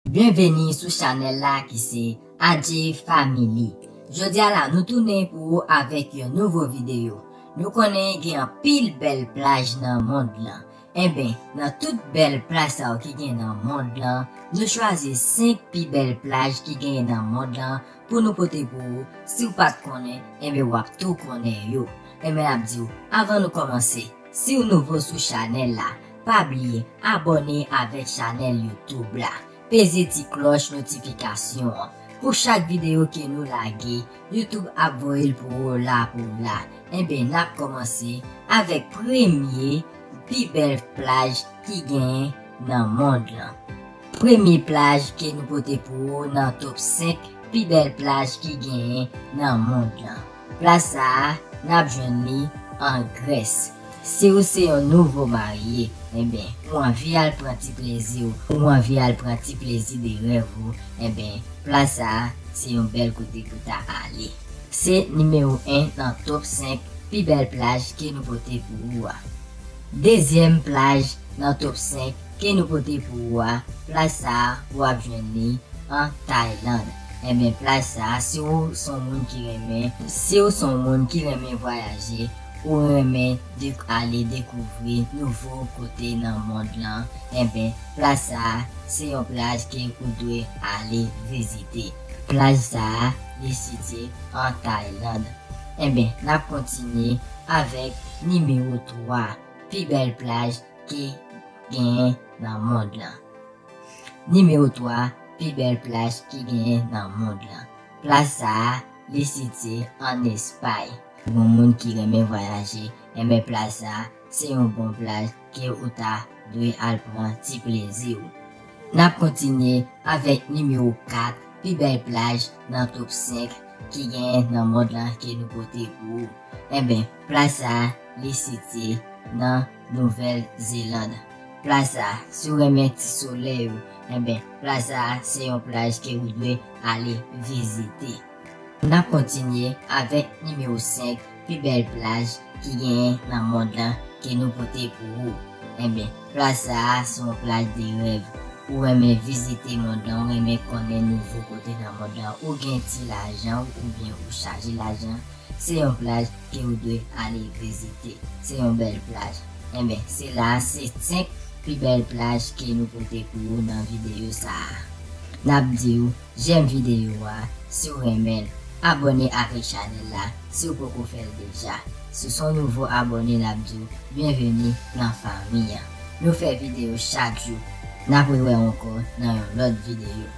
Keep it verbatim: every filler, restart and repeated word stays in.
Byenveni sou chanèl la ki se A J Family. Jodi a la nou tounen pou ou avèk yon nouvo videyo. Nou konnen gen anpil bèl plaj nan mond lan. Enben, nan tout bèl plaj sa yo ki gen nan mond lan, nou chwazi senk pi bèl plaj ki gen nan mond lan pou nou pote pou ou. Si w pa t konnen, enben w ap tou konnen yo. Enben n ap di w, avan nou kòmanse, si w nouvo sou chanèl la, pa bliye abòne avèk chanèl YouTube la. Peze ti klòch notifikasyon an. Pou chak videyo ke nou lage, YouTube ap voye l pou ou la pou la. Enben, n ap kòmanse avèk premye pi bèl plaj ki genyen nan mond lan. Premye plaj ke nou pote pou ou nan top senk pi bèl plaj ki genyen nan mond lan. Plaj sa a, n ap jwenn li an Grès. Si w se yon nouvo marye, enben, ou anvi al pran ti plezi w, ou anvi al pran ti plezi de rèv ou, enben, plaj sa a, se yon bèl kote pou ta ale. Se nimewo en nan top senk pi bèl plaj ke nou pote pou ou a. Dezyèm plaj nan top senk ke nou pote pou ou a, plaj sa a, w ap jwenn li an Tayland. Enben, plaj sa a, si w se yon moun ki renmen, si w se yon moun ki renmen vwayaje, ou renmen de-, ale dekouvri nouvo kote nan mond lan, enben, plaj sa a, se yon plaj ke ou dwe ale vizite. Plaj sa a, li sitiye an Tayland. Enben, n ap kontinye avèk nimewo twa pi bèl plaj ke genyen nan mond lan. Nimewo twa pi bèl plaj ki genyen nan mond lan. Plaj sa a, li sitiye ann Espay. Pou yon moun ki renmen vwayaje, enben plaj sa a, se yon bon plaj ke ou ta dwe al pran ti plezi w. N ap kontinye avèk nimewo kat pi bèl plaj nan top senk ki genyen nan mond lan ke nou pote pou ou. Enben, plaj sa a, li sitiye nan Nouvèl Zeland. Plaj sa a, si w renmen ti solèy ou, enben, plaj sa a, se yon plaj ke ou dwe ale vizite. N ap kontinye avèk nimewo senk pi bèl plaj ki genyen nan mond lan ke nou pote pou ou. Enben, plaj sa a, se yon plaj de rèv. Ou renmen vizite mond lan, ou renmen konnen nouvo kote nan mond lan, ou gen ti lajan, oubyen ou chaje lajan, se yon plaj ke ou dwe ale vizite. Se yon bèl plaj. Enben, se la a, se senk pi bèl plaj ke nou pote pou ou nan videyo sa a. N ap di w, jèm videyo a, si w renmen l, abòne avèk chanèl la, si w poko fè l deja. Si w se yon nouvo abòne, n ap di w, byenveni nan fanmi an. Nou fè videyo chak jou. N ap rewè ankò nan yon lòt videyo.